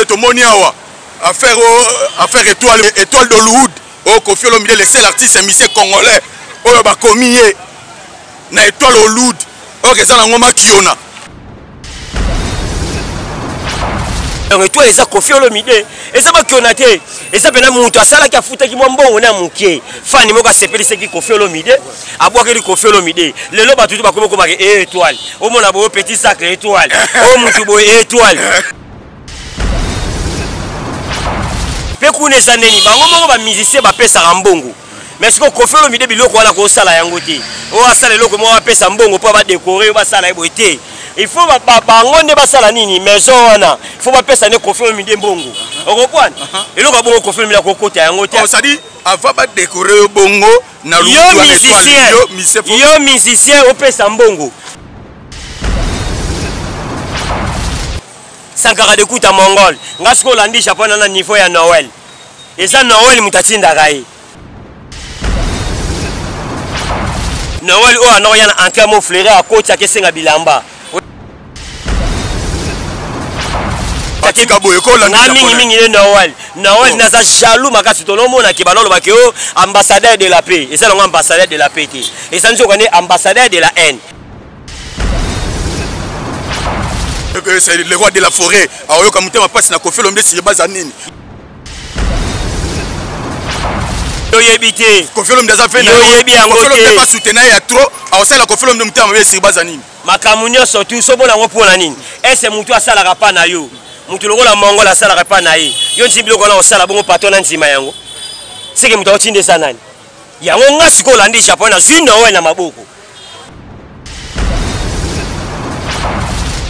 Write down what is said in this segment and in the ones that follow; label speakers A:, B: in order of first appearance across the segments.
A: Tomoni awa affaire affaire étoile étoile d'Hollywood oyo Koffi Olomide le seul artiste musicien congolais oyo bakomi ye na étoile Hollywood oyo eza nango makiona.
B: Donc étoile eza Koffi Olomide, eza makiona te, eza pena mutu asalaki afutaki mwa mbongo na moke. Fani moko asepelisaki Koffi Olomide, abwakeli Koffi Olomide. Lelo bato tu bakomi komaka e étoile. Omona boyo petit sacre étoile. O mutu boye étoile. Pe kuna eza nini bango moko ba musicien bapesaka mbongo. Mais sikoyo Koffi Olomide biloko wana kosala yango te. Oyo asala eloko moko apesa mbongo mpo badekore oyo basala ye boye te. Il faut bango nde basala nini maison wana. Il faut bapesa nde Koffi Olomide mbongo. Okompwana? Eloko ya bongo Koffi Olomide akokota yango te.
A: Oh, c'est-à-dire avant badekore yo bongo na
B: yo musicien, yo musicien opesa mbongo. Sankara de Kuta Mongol. Nga sikoyo olandi Japon na niveau ya Noël. Eza Noël moto atindaka ye. Noël oyo anoko ya na entrée mo fleure akoti akesenga bilamba.
A: Atika boye ko landa
B: nga mingi mingi ne Noël. Noël naza jaloux makasi tonomona ke balolo ke o ambassadeur de la paix. Eza nango ambassadeur de la paix te. Eza nzoka ne ambassadeur de la haine.
A: C'est le roi de la forêt. Aoyoka motema pasi na Koffi Olomide sike baza nini?
B: Oyebi te.
A: Koffi Olomide aza fe na
B: yo. Oyebi yango te.
A: Koffi Olomide pas soutenir ya trop. Aosala Koffi Olomide motema mabe sike baza nini?
B: Makambo nyonso tu sobona yango mpo na nini? Ese mutu asalaka pa na yo. Mutu lokola Mongol asalaka pa na ye. Yo nzimbi biloko wana osala bongo patron na nzima yango. Seke mutu aotinda eza nani? Yango nga sikoyo olandi Japon nazwi Noël na maboko.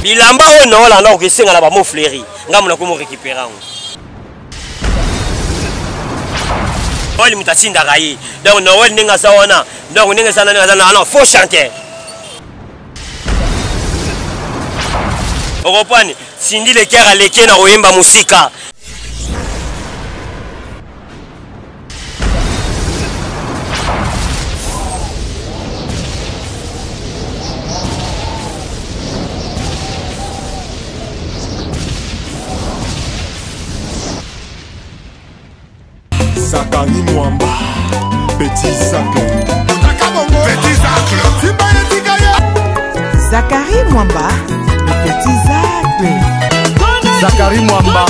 B: Bilamba oyo Noël anda okesenga na ba mots fleuri. Nga mona komo récupérer yango. Noël moto atindaka ye. Donc Noël ndenge aza wana, donc ndenge eza ndenge aza na faux chanteur. Okopani, Cindy Le Cœur aleki na koyemba musika.
C: Zakari Mwamba, Petit Zacle.
A: Petit Zacle.
D: Zakari Mwamba, le Petit Zacle.
C: Zakari Mwamba.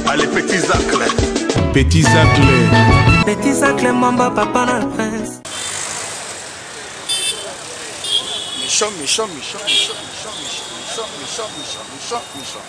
A: Allez, Petit Zacle.
C: Petit Zacle.
E: Petit Zacle Mwamba, papa na prince.
A: Méchant, méchant, méchant, méchant, méchant, méchant, méchant, méchant, méchant, méchant.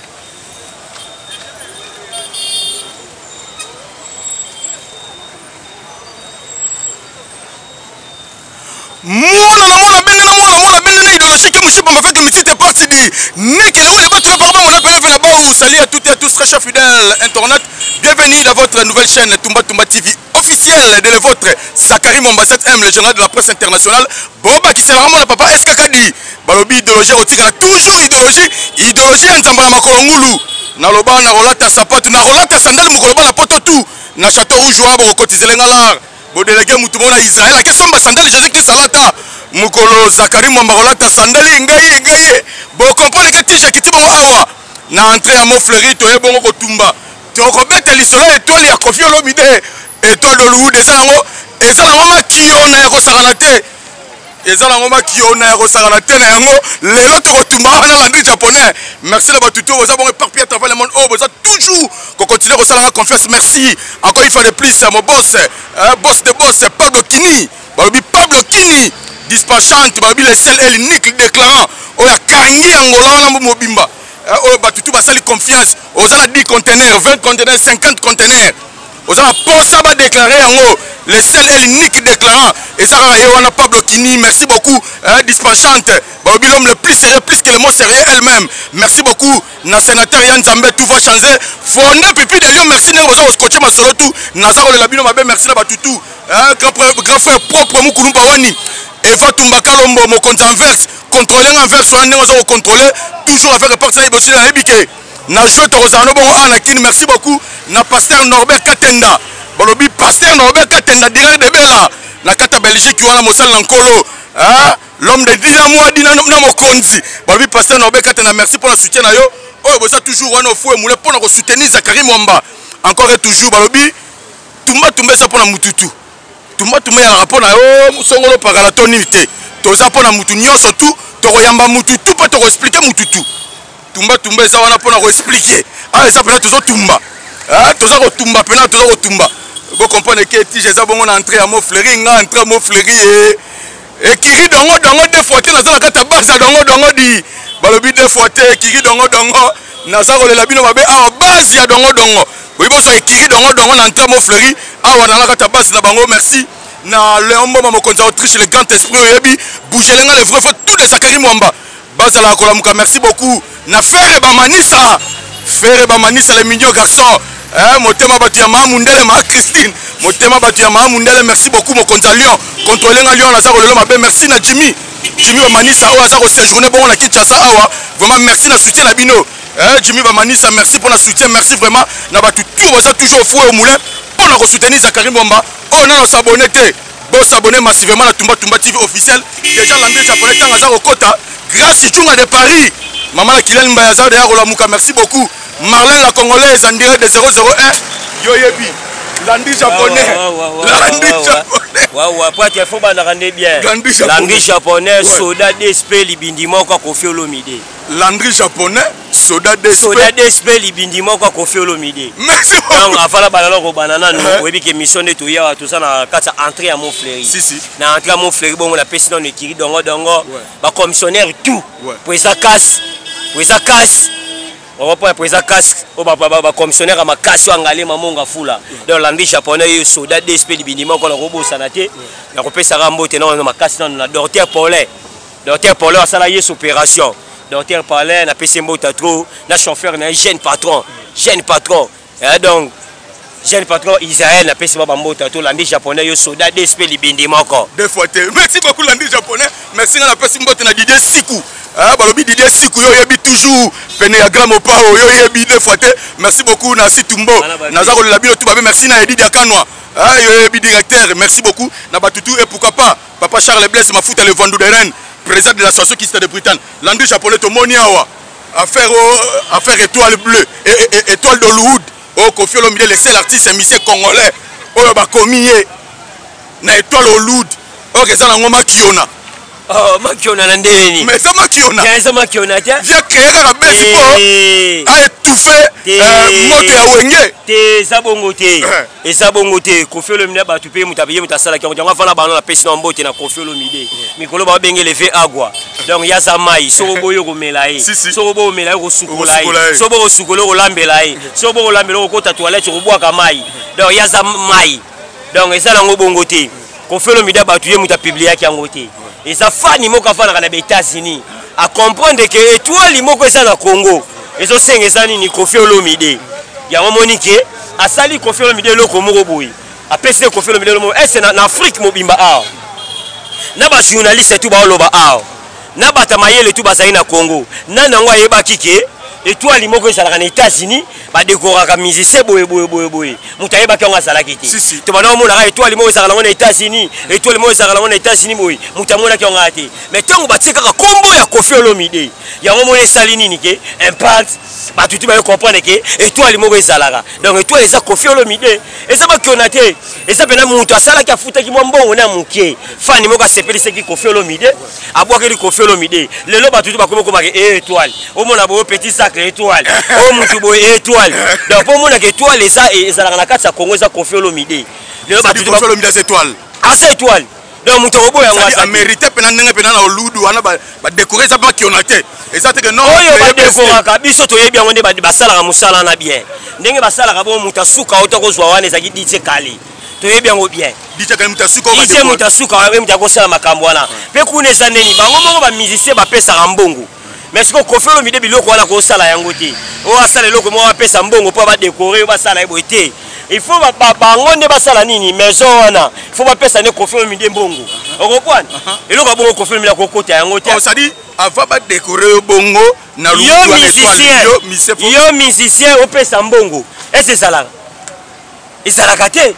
A: Mwana na mwana bende na mwana mwana bende na idéologie ke mushipa mafete mitite parti di nekele oyo bato ya parba mona pele pele ba salut à toutes et à tous très chers fidèles internautes, bienvenue dans votre nouvelle chaîne Tumba Tumba TV officielle de le vôtre Zakari Mwamba 7M, le général de la presse internationale. Boba qui sera mon papa SKKD balobi idéologie otikala toujours idéologie, idéologie ya nzamba na makolo ngulu na loba na rolata sapatu na rolata sandale mokolo bana poto tout na château rouge wa bokotizele ngalar bodelege mutu mona Israël akesomba sandale Jésus Christ alata mokolo Zakari Mwamba rolata sandale ngai ngai bo comprendre que tija kiti bongo awa na entrée ya Montfleury toye bongo kotumba tokobeta lisolo ya étoile ya Koffi Olomide étoile d'Hollywood eza nango eza nango makiona ya kosakana te eza nango makiona ya kosakana te na yango lelo tokotumba wana Landry japonais. Merci na bato to boza bongo éparpillé à travers le monde oyo boza toujours kocontinue kosalaka confiance. Merci encore une fois de plus mon boss, boss de boss Pablo Kini, balobi Pablo Kini dispatchante, balobi le seul et l'unique déclarant oyo akangi Angola wana mobimba oyo bato tu basali confiance. Oza na 10 conteneurs, 20 conteneurs, 50 conteneurs, oza na posa ba déclarer yango le seul et l'unique déclarant eza kaka ye wana Pablo Kini. Merci beaucoup dispatchante, balobi l'homme le plus sérieux plus que le mot sérieux elle-même. Merci beaucoup na sénateur Yann Nzambe, tout va changer fondé pipi de Lyon. Merci ndenge boza koskoche masolo tout naza kolela bino mabe. Merci na batutu grand frère propre Mukulumba wani Eva Tumba Kalombo mokonzi Anvers, contrôler Anvers wana ndenge oza kocontrôler toujours avec partenaire Ibosi na yebike na jeu tokozala no bongo ana kini. Merci beaucoup na pasteur Norbert Katenda, balobi pasteur Norbert Katenda direct de Bela na kata Belgique wana mosali na nkolo, hein, l'homme de Dina Mwadi na mokonzi, balobi pasteur Norbert Katenda merci pour la soutien na yo. Oyo boza toujours wana au fou et moulin pona ko soutenir Zacharie Mwamba. Encore et toujours balobi tumba tumba eza pona mututu. Tumba tumba ya pona yo songolo pakala to nini te. Toza pona mutu nyonso tout, tokoyamba mutu tout pe toko expliquer mutu tout. Tumba tumba eza wana pona ko expliquer. Ah eza pena tozo tumba. Ah toza ko tumba pena toza ko tumba. Bo comprendre que tige eza bongo na entrée ya Mont Fleury, nga entrée ya Mont Fleury et ekiri dongo dongo deux fois te naza na kati ya base ya dongo dongo di balobi deux fois te ekiri dongo dongo naza kolela bino mabe awa base ya dongo dongo oyi bozwa ekiri dongo dongo na entrée Mont Fleury awa na kati ya base na bango. Merci na Léon Mboma, mokonzi ya Autriche, le grand esprit oyebi bougelenga le vrai vrai tout de Zacharie Mwamba bazala kolamuka. Merci beaucoup na Ferre Bamanisa, Ferre Bamanisa le mignon garçon, eh, motema bato ya maa mundele, maa Christine, motema bato ya maa mundele. Merci beaucoup mokonzi ya Lyon, contrôle nga Lyon naza kolelo mabe. Merci na Jimmy, Jimmy Bamanisa oyo aza koséjourner bongo na Kinshasa awa. Vraiment merci na soutien na bino, eh, Jimmy Bamanisa, merci pour la soutien. Merci vraiment na bato tout baza toujours au four au moulin mpo na kosoutenir Zacharie Mwamba. Oyo nano s'abonner te, bosabonner massivement na Tumba Tumba TV officiel. Déjà Landry Japonais ntango aza kokota, Grâce Chunga de Paris, mama na Kylian Mbaye aza deya kolamuka. Merci beaucoup Marlène la Congolaise en direct de 001. Yo yebi Landry Japonais, Landry Japonais.
B: Wawa po ate fo bandaka nde bien.
A: Landry Japonais.
B: Landry Japonais, soda DSP libindi moko Koffi Olomide.
A: Landry Japonais, soda DSP.
B: Soda DSP libindi moko Koffi Olomide.
A: Merci beaucoup.
B: Donc afala bana ko bana nanu oyebi ke mission nde toya toza na kati ya entrée ya Mont Fleury.
A: Si, si.
B: Na entrée ya Mont Fleury bongo na pesi nanu ekiri dongo dongo ba commissionnaire tout. Président Casse, président Casse. On va prendre président Casse au ba ba commissionnaire ya makasi oyo angale mamonga fula. Donc Landry Japonais yo soda DSP libindi moko na kobosana te. Na kopesaka mbote na makasi nanu na Docteur Paulin. Docteur Paulin asala yesu opération. Docteur Paulin na pesi mbote trop na chauffeur na jeune patron, jeune patron. Eh, donc jeune patron Israël na pesi ba mbote to Landry Japonais yo soda DSP libindi moko.
A: Deux fois te. Merci beaucoup Landry Japonais. Merci nga na pesi mbote na Didier Sikou. Ah, balobi Didier Sikou yo yebi toujours pene ya Grand Mopao yo yebi deux fois te. Merci beaucoup na Situmbo. Naza kolela bino tout babe. Merci na Edith Diakanwa. Ah, yo yebi directeur. Merci beaucoup na batutu et pourquoi pas Papa Charles Blaise Mafuta le Vendou de Rennes, président de l'association Kista de Bretagne. Landry Japonais to moni awa. Affaire, oh, affaire étoile bleue et étoile d'Hollywood. Oh, Koffi Olomide, le seul artiste musicien congolais. Oh, ba komi ye na étoile Hollywood. Oh, eza na ngoma Kiona.
B: Oh, Makiona na ndeni.
A: Mais ça Makiona.
B: Ya eza Makiona te.
A: Vient créer kaka besi po a étouffer moto ya Wenge.
B: Te eza bongo te. Eza bongo te. Koffi Olomide bato pe mutu abiye mutu asalaki yango. Yango afana bana na pesi na mbote na Koffi Olomide. Mikolo ba benge levé agua. Donc ya za mai soko boyo komela ye. Soko boyo mela ye kosukola ye. Soko boyo kosukola kolambela ye. Soko boyo kolambela kokota toilette kobwaka mai. Donc ya za mai. Donc eza nango bongo te. Koffi Olomide bato ye mutu apubliaki yango te. Eza fani moko afanaka na ba États-Unis. A comprendre que étoile moko eza na Congo. Ezosenga eza nini Koffi Olomide. Yango moni ke asali Koffi Olomide eloko moko boye. Apesi te Koffi Olomide eloko moko. Est-ce na Afrique mobimba awa? Na ba journaliste tout baoloba awa. Na bata mayele tout bazali na Congo. Nani yango ayebaki ke étoile moko ezalaka na États-Unis, ba décoraka musicien boye boye boye boye. Moto ayebaki yango azalaki te.
A: Si, si.
B: To bana omonaka étoile moko ezalaka nango na États-Unis, étoile moko ezalaka nango na États-Unis boye. Moto amonaki yango te. Mais tango batie kaka kombo ya Koffi Olomide, yango mona esali nini ke impact, bato tu baye comprendre ke étoile moko ezalaka. Donc étoile eza Koffi Olomide, eza bakiona te. Eza pena moto asalaki afutaki mwa mbongo na moke. Fani moko asepelisaki Koffi Olomide, abwakeli Koffi Olomide. Lelo bato tu bakomi komaka e étoile. Omona boye petit sacre étoile. O mutu boye étoile. Donc po omona ke étoile eza ezalaka na kati ya Congo eza Koffi Olomide. Lelo bato tu
A: Koffi Olomide eza étoile.
B: Asa étoile. Donc moto akoboya yango
A: aza te. Amérité pena ndenge pena na Hollywood wana ba décorer eza ba kiona te. Eza te que non,
B: Oyo
A: mais
B: ba
A: ye beste.
B: décoraka biso toyebi yango nde basalaka mosala na bien. Ndenge basalaka bongo moto asuka oyo tokozwa wana ezalaki DJ Kale. Toyebi yango bien.
A: DJ Kale moto asuka oyo ba
B: DJ
A: décorer.
B: moto asuka oyo moto akosala makambo wana. Pe kuna eza nini? Bango moko ba musicien bapesaka mbongo. Mais sikoyo Koffi Olomide biloko wana akosala yango te. Oyo asala eloko moko apesa mbongo mpo ba décorer oyo basala ye boye te. Il faut bango nde basala nini? Maison wana. Il faut bapesa nde Koffi Olomide mbongo. Okokwani? Eloko ya bongo Koffi Olomide akokota yango te.
A: Oh, c'est-à-dire, avant ba décorer yo bongo na
B: Yo
A: lukutu wana étoile,
B: musicien,
A: yo musicien faut
B: yo musicien opesa mbongo. Est-ce ezalaka? Ezalaka te.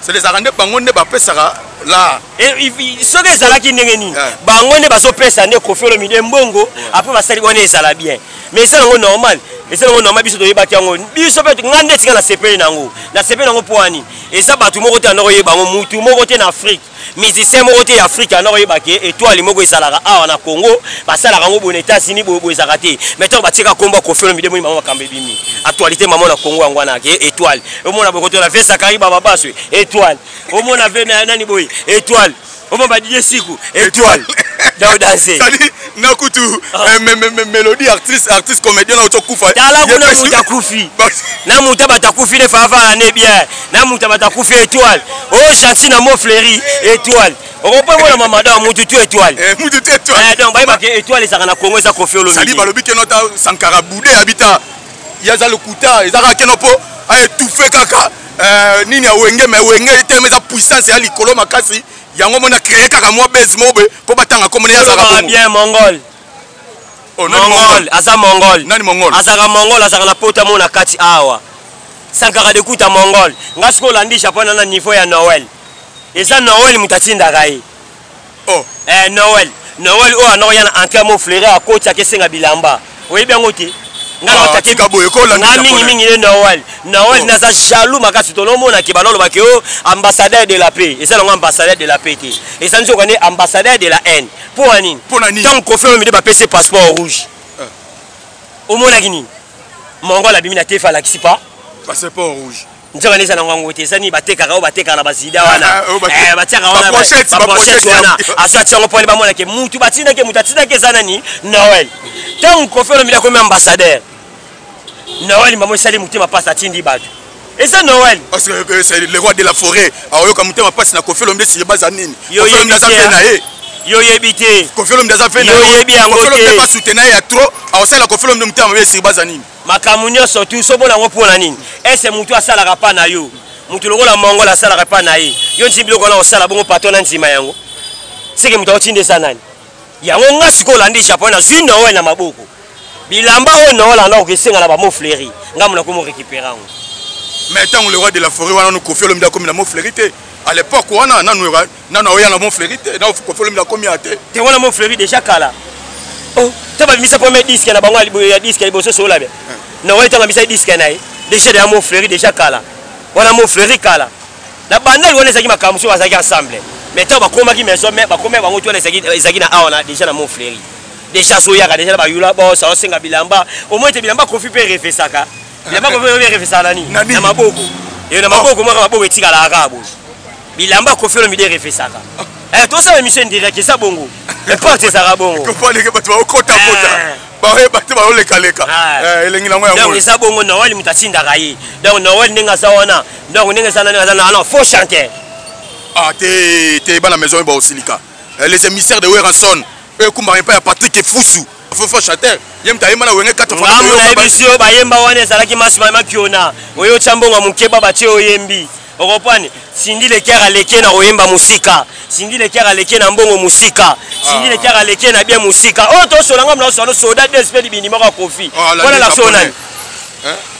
A: C'est les arande bango nde bapesaka la.
B: Et, soki ezalaki ndenge nini? Bango nde bazopesa nde Koffi Olomide mbongo, après basali wana ezala bien. Mais eza nango normal, eza nango normal. Biso toyebaki yango, biso mpe nga ndeti nga nasepeli nango, nasepeli nango. Mpo wani eza bato moko te anda koyeba yango, mutu moko te na Afrique, musicien moko te ya Afrique anda koyeba ke étoile moko ezalaka awa na Congo, basalaka yango boye na États-Unis, boye boye ezalaka te. Mais ntango batieka kombo Koffi Olomide, moni mama, makambo ebimi, actualité mama na Congo yango wana ke étoile. Omona bokotola ve Zakari Bababaswe étoile, omona ve nani boye étoile, omona badidie siku étoile donc danse.
A: C'est-à-dire na kutu mélodie, artiste comédien na otokufa.
B: Tala kuna, mutu akufi na mutu, bato akufi ne fafala ne bien na mutu, bato akufi étoile o gentil na Mont Fleury étoile, okopo mona mamada mutu tu étoile.
A: Mutu tu étoile.
B: Donc bayebake étoile ezalaka na Congo, eza Koffi Olomide.
A: Sali balobi keno ta Sankara bude abita yaza lokuta, ezaka keno mpo aétouffe kaka nini ya Wenge. Mais Wenge telema, eza puissance ya likolo makasi. Yango mona créé kaka mwa base moko boye mpo batanga komona ye azalaka bongo.
B: Bien, mongol.
A: Oh, nani?
B: Mongol aza mongol.
A: Nani mongol?
B: Azalaka mongol, azalaka na pota mo na kati awa. Sankara de Kuta mongol. Nga sikoyo olandi Japon na niveau ya Noël, eza Noël moto atindaka ye.
A: Oh.
B: Eh, Noël, Noël oyo anoko ya na entrée Mont Fleury, akoti akesenga bilamba, oyebi yango te.
A: Ah, tika boye, ko olandi
B: nga
A: Japonais.
B: Mingimingi nde Noël, Noël.
A: Oh.
B: Naza jaloux makasi. Tonomonaki balolobaki o ambassadeur de la paix, eza nango ambassadeur de la paix te, eza nzoka nde ambassadeur de la haine. Mpo ya nini?
A: Mpo na nini?
B: Ntango Koffi Olomide bapesi passeport rouge, omonaki nini? Mongol abimi na tefe, alakisi pa
A: passeport rouge.
B: Nzoka nde eza nango yango te, eza nini batekaka, oyo batekaka na bazida wana.
A: Ah, oyo
B: Eh, batiaka wana
A: bapochette,
B: bapochette
A: bapochette
B: wana. Azwa tiango mponi bamonake mutu batindaki, mutu atindaki eza nani? Noël. Ntango Koffi Olomide akomi ambassadeur, Noël mamo esali motema mpasi, atindi bato, eza Noël.
A: Parce que c'est le roi de la forêt, aoyoka motema mpasi na Koffi Olomide sike baza nini?
B: Yo
A: Koffi Olomide aza
B: yebi te,
A: mpe na ye.
B: Yo yebi te.
A: Koffi Olomide aza mpe na
B: Yo
A: ye.
B: yebi yango
A: Koffi Olomide
B: te.
A: basutena ye ya trop, aosala Koffi Olomide motema mabe esike baza nini?
B: Makambo nyonso tu sobona yango mpo na nini? Ese mutu asalaka mpa na yo, mutu lokola mongol asalaka mpa na ye, yo nti biloko wana osala bongo patron na ndima yango, seke moto akotinda eza nani? Yango nga sikoyo olandi Japon, nazwi Noël na maboko, bilamba oyo Noël anda kokesenga na baMont Fleury, nga mona komo récupérer yango.
A: Mais ntango le roi de la forêt wana no Koffi Olomide akomi na Mont Fleury te, à l'époque wana nanu nanu aoya na Mont Fleury te, na Koffi Olomide akomi ya te.
B: Te, wana Mont Fleury déjà kala. Oh, te babimisa premier disque na bango ya disque ya liboso sola bien. Noël ntango abimisa disque na ye déjà deya Mont Fleury déjà kala, wana Mont Fleury kala na bandali wana ezalaki makambo mosusu, bazalaki ensemble. Mais ntango bakomaki maison, mais bakomaki bango ti wana ezalaki na awa na déjà na Mont Fleury déjà, azoyaka déjà na bayula bos, aosenga bilamba. Omoi te bilamba Koffi mpe refesaka, bilamba Koffi mpe refesaka na nini?
A: Na nini?
B: Na maboko e, na maboko moko, maboko etikalaka kaka boye. Bilamba Koffi Olomide refesaka. Eh, tosala émission direct, eza bongo, eporte ezalaka bongo.
A: Kopaleke bato baokotakota.
B: Eh.
A: Baoyeba te, baolekaleka.
B: Ah.
A: Eh, elengi nango
B: donc
A: yango.
B: Eza bongo, Noël moto atindaka ye. Donc Noël ndenge aza wana, donc ndenge eza, ndenge aza na faux chanteur.
A: Ah te te, bana maison oyo baosilika. Eh, les émissaires de Werrason oyo ekumbaka epai ya Patrick Efusu, faux chanteur, ye moto ayemba na Wenge 4.
B: Ngamu nayebi yo, bayemba wana ezalaki masi makiona oyo otya mbongo ya moke, batie oyembi, okopane. Cindy Le Cœur aleke na koyemba mosika, Cindy Le Cœur aleke na mbongo mosika, Cindy Le Cœur aleke na bien mosika. Oyo tosola, ngamu naosola soda dsp libindi moko ya Koffi.
A: Ah,
B: wana lakso oyo nani?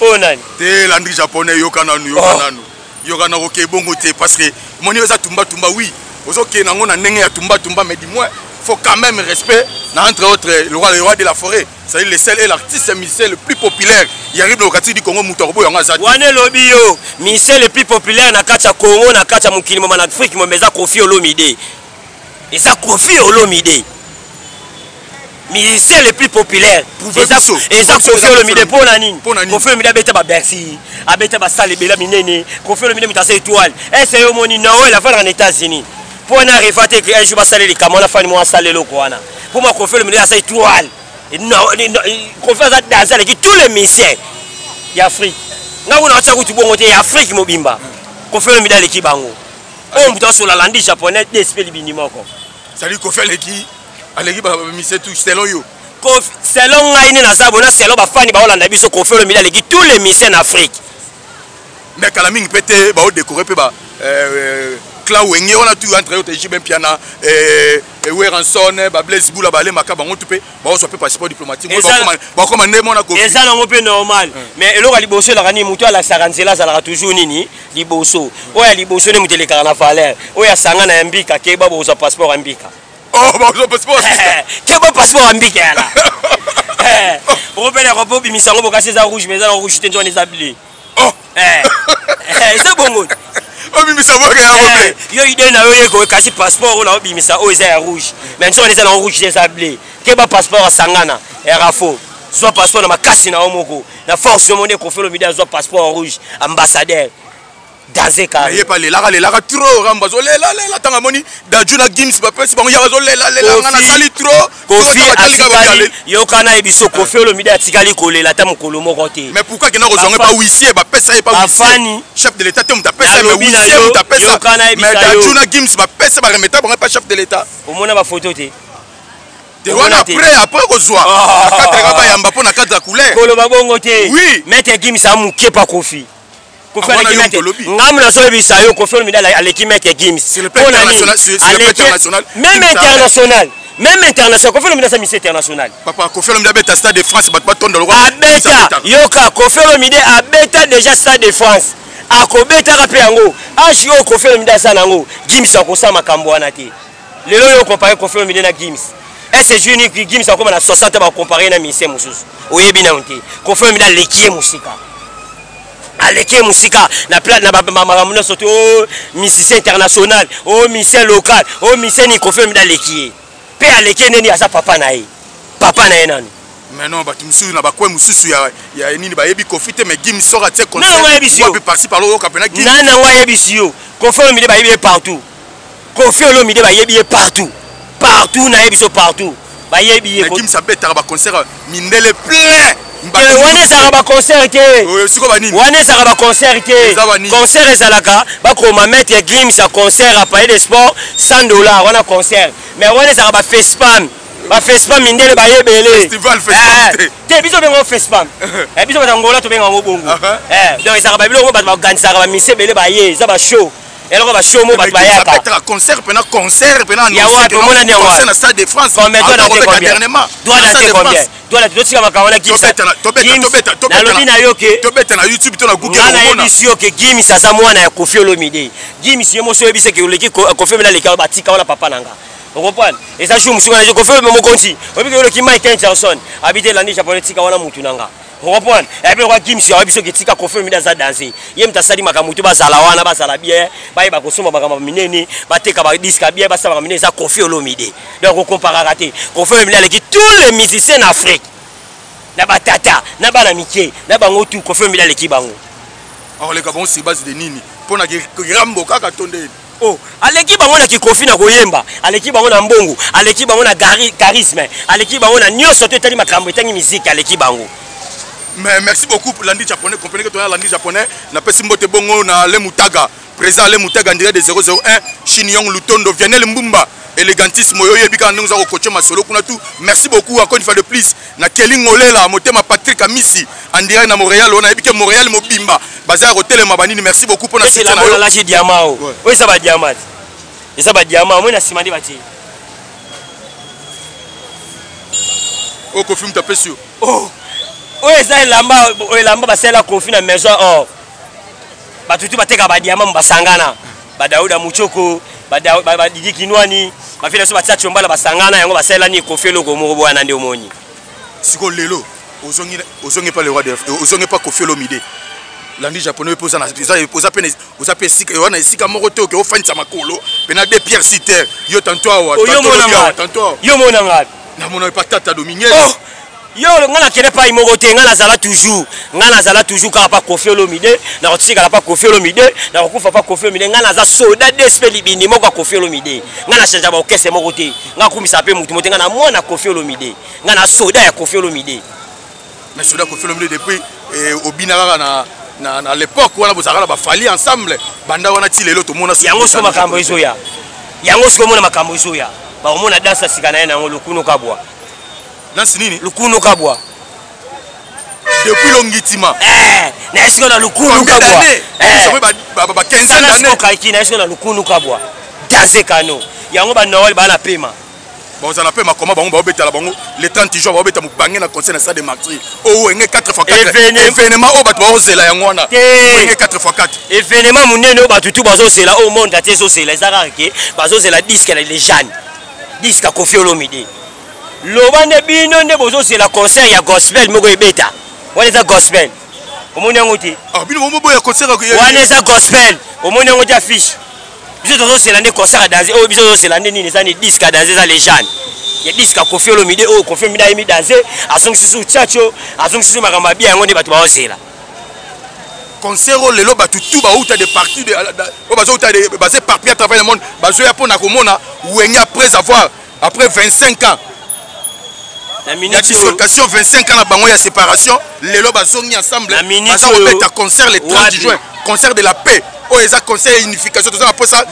B: Oyo nani?
A: Te, Landry Japonais, yoka nanu, yoka
B: Oh.
A: nanu, yoka na koke bongo te, parce que moni eza tumbatumba. Oui, ozokende yango na ndenge ya tumbatumba, mais du moins faut quand même respect na entre autres le roi de la forêt, c'est-à-dire le seul et l'artiste musicien le plus populaire ya République démocratique du Congo. Moto akoboya yango aza te.
B: Wana elobi yo, musicien le plus populaire na kati ya Congo, na kati ya mokili moma, na Afrique moma, eza Koffi Olomide, eza Koffi Olomide musicien le plus populaire.
A: Prouve biso.
B: Eza
A: Prouve biso,
B: Koffi
A: eza
B: Olomide.
A: Koffi
B: Mpo na nini?
A: Mpo na nini?
B: Koffi Olomide abeta baBercy, abeta basale ebele minene. Koffi Olomide moto aza étoile. Ese yo omoni Noël afandaka na États-Unis, mpo wana arriva te un jour basala likambo wana, fani mo asala eloko wana mpo ma Koffi Olomide aza étoile. Koffi aza danse, aleki tous les musiciens ya Afrique. Nga kuna atia kutu bongo te, ya Afrique mobimba Koffi Olomide aleki bango. Oyo moto asola landi Japonais dsp libindi moko.
A: C'est-à-dire Koffi aleki bamusicien tout selon yo?
B: Selon ngai nde naza bona, selon bafani baolanda biso, Koffi Olomide aleki tous les musiciens na Afrique.
A: Mais kala mingi mpe te baodécore mpe ba clan Wenge wana tu, entre autres JB Mpiana, Werrason, baBlaise Bula, balemaka bango tu mpe baozwa mpe passeport diplomatique. Bakoma nde mona Koffi.
B: Eza nango mpe normal, mais eloko ya liboso elaka nini? Moto alakisaka nzela azalaka toujours nini? Liboso. Oyo ya liboso nde moto elekaka na valeur. Oyo asanga na ya mbika, keba, bozwa passeport ya mbika.
A: Oh, bazwa passeport ya mbika.
B: Keba, passeport ya mbika yala. Eh, okopela yango mpo obimisa yango bokasi eza rouge mais eza na rouge te nzwana eza bleu.
A: Oh.
B: Eh, eh, eza bongo.
A: Obimisa boke ya
B: eh, yo idée na yo yeko kasi passeport oyo naobimisa oyo eza ya rouge mais nzwana eza na rouge te, eza bleu. Keba passeport asangana ya rafo. Zwa passeport na makasi na yo moko na force yo moko nde Koffi Olomide azwa passeport rouge ambassadeur dans carré.
A: Ye pa lelaka lelaka trop Rambo azolela lela ntango amoni Dadju na Gims bapesi bango yaka azolela lela nga nasali trop.
B: Koffi atikali yokana ye biso Koffi Olomide atikali kolela ata mokolo moko te.
A: Mais pourquoi akenda kozwa ngo epa huissier bapesa ye epa
B: huissier
A: chef de l'état te moto apesa mais huissier moto apesa mais Dadju na Gims bapesa baremeta bango epa chef de l'état.
B: Omona ba photo te.
A: Te wana après après kozwa na cadre kaka bayamba mpo na cadre ya couleur.
B: Koloba bongo te.
A: Oui.
B: Maître Gims a moke pa Koffi. Koffi aleki Maître ngambo nazoyebisa yo Koffi Olomide aleki Maître Gims.
A: Sur le plan international, sur le plan international.
B: Même international. Même international Koffi Olomide aza musicien international.
A: Papa Koffi Olomide abeta Stade de France bato batonda lokola.
B: Abeta yoka Koffi Olomide abeta déjà Stade de France. Akobetaka mpe yango. Age oyo Koffi Olomide aza nango Gims akosala makambo wana te. Lelo yo compare Koffi Olomide na Gims. Est-ce juni Gims akoma na 60 ba comparer na musicien mosusu. Oyebi nanu te. Koffi Olomide aleki ye mosika. Aleki ye mosika na pla na makambo nyonso te. Oh musicien international, oh musicien local, oh musicien ni Koffi Olomide aleki ye. Pe aleki ye neni aza papa na ye. Papa na ye nanu.
A: Mais non, bato mosusu na bakwe mosusu ya, ya nini bayebi Koffi te, mais Gims soki atie concert,
B: Nani yango ayebisi yo?
A: wapi par-ci par-là oyoka pena Gims.
B: Nani yango ayebisi yo? Koffi Olomide bayebi ye partout. Koffi Olomide bayebi ye partout. Partout na yebi so partout. Bayebi ye.
A: Mais Gims abetaka ba concert mindele plein.
B: Eh, wana ezalaka ba concert te.
A: Oyo siko ba nini?
B: Wana ezalaka ba concert te.
A: Eza ba nini?
B: Concert ezalaka bakoma maître Gims ya concert à Palais des Sports 100 $ wana concert. Mais wana ezalaka ba fespam. Ba fespam mindele bayebele.
A: Festival, festival
B: Eh, te. te biso bengo fespam. Eh, biso bato Angola tobenga yango bongo. Eh, donc ezalaka ba biloko bato ba organisaka ba mise ebele baye, eza ba show. Eloko ba show mo bato bayaka.
A: Abetaka concert pena concert pena
B: Ya wapi, omona nini yango
A: concert na Stade de France.
B: Combien doit
A: Ata
B: dater
A: kobeta
B: combien?
A: dernièrement.
B: Doit
A: Na
B: dater
A: Stade de
B: combien?
A: France.
B: Doit dater, totika makambo wana Gims.
A: Tobeta na, tobeta,
B: Gims,
A: tobeta, tobeta
B: nalobi
A: na
B: na yo ke
A: tobeta na YouTube to na Google
B: Nga
A: omona.
B: nayebisi yo ke Gims aza mwana ya Koffi Olomide. Gims ye moso oyebisi ke oleki Koffi Olomide aleki batika wana papa na nga. Okomprendre? Eza jour mosusu wana Koffi Olomide mokonzi. Oyebi ke oleki Michael Jackson. Abite landi japonais tika wana mutu na nga. Okomprendre? Et puis kwa Gims ya biso ke tika Koffi Olomide aza danser. Ye mutu asali makambo to bazala wana bazala bien, bayeba kosomba makambo minene, bateka ba disque bien, basala makambo minene eza Koffi Olomide. Donc on comparera te. Koffi Olomide aleki tous les musiciens en Afrique. Na batata, na bana mike, na bango tout Koffi Olomide aleki bango.
A: Akoleka bango sur base de nini? Pona ke Rambo kaka tonde.
B: Oh, aleki bango na kikofi na koyemba, aleki bango na mbongo, aleki bango na charisme, aleki bango na nyonso to etali makambo etangi musique, aleki bango.
A: Mais merci beaucoup Landi japonais, comprenez que toi Landi japonais na pesi mbote bongo na Le Mutaga, président Le Mutaga ndire de 001, Chiniong Lutondo, Vianney Mbumba, élégantisme oyo yebi kaka ndenge oza kokoche masolo kuna tout. Merci beaucoup encore une fois de plus na Kelly Ngolela, motema Patrick Amisi, en direct na Montréal, on a yebi ke Montréal mobimba, baza kotelema banini. Merci beaucoup pour na
B: Ese
A: soutien
B: la
A: na yo.
B: mona lâché diamant o.
A: Ouais.
B: Oyo eza ba diamant. Eza ba diamant, moi na sima nde batie.
A: Oyo Koffi mutu apesi yo.
B: Oh. Oyo eza elamba, oyo elamba basala Koffi na maison or. Batutu bateka ba diamant basangana. Ba Daouda Muchoko, ba Dao, ba, ba Didi Kinwani, ba fila so ba Tchatcho Mbala basangana yango basala ni Koffi eloko moko bwana nde omoni.
A: Siko lelo ozongi, ozongi pa le roi de, ozongi pa Koffi Olomide. Landi japonais poza na, oza, oza pe na, oza pe esika, oza na esika moko te oke ofandisa makolo, pe na deux pierres sur terre. Yo tantôt awa,
B: Oh, yo
A: tantôt
B: mona
A: lobi awa,
B: nga.
A: tantôt awa.
B: Yo mona nga.
A: Na mona pa tata Dominguez.
B: Oh, yo nga na kende pai moko te, nga nazala toujours, nga nazala toujours kaka pa Koffi Olomide, na kotikala pa Koffi Olomide, na kokufa pa Koffi Olomide, nga naza soda d'esprit libindi moko ya Koffi Olomide. Nga na change ba orchestre moko te, nga kumisa pe mutu mote, nga na mwana Koffi Olomide, nga na soda ya Koffi Olomide.
A: Mais soda Koffi Olomide depuis, eh, obina kaka na, na, na l'époque wana bozalaka na ba fali ensemble, banda wana ti lelo tomona soki
B: Yango siko
A: bozalaka
B: makambo
A: na
B: ezoya. Yango siko mona makambo ezoya. Ba omona danse ya sika na ye nango lokuno kabwa.
A: Danse nini?
B: Lokuno kabwa.
A: Depuis Longitima.
B: Eh, na esiko na lokuno
A: Combien
B: kabwa.
A: d'années?
B: Eh.
A: Ça fait ba, ba, ba quinzaine
B: Sana
A: d'années.
B: siko kaiki, na esiko na lokuno kabwa. Danse kano. Yango ba Noël ba na pema.
A: Bon, ça n'a pas ma comment bango ba obeta la bango le 30 juin ba obeta mubange na concert na stade de Martyrs. Oh, wenge 4 fois 4.
B: Événement.
A: Événement oh bato ba ozela yango wana.
B: Te.
A: Wenge 4 fois 4.
B: Événement munene oyo bato tout bazozela au monde ate ezozela, eza rare ke bazozela disque na les jeunes. Disque ya Koffi Olomide. Loba nde bino nde bozozela concert ya gospel moko ebeta. Wana eza gospel. Omoni yango te?
A: Ah, bino bomoboya concert
B: ya wana eza gospel. Omoni yango te affiche. Biso tozozela nde concert ya danse oyo biso tozozela nde nini eza ni disque ya danse eza légende. Ya disque ya Koffi Olomide oyo Koffi Olomide ayemi danse azongisi susu tchatcho azongisi susu makambo ya bien yango nde bato baozela.
A: Concert oyo lelo bato tout bauta de partout oyo bazouta baza éparpillé à travers le monde bazoya mpo na komona Wenge après avoir après 25 ans ya dislocation, 25 ans na bango ya séparation, lelo bazongi ensemble, baza kobeta concert le 30 juin, concert de la paix oyo eza concert ya unification. Toza na mposa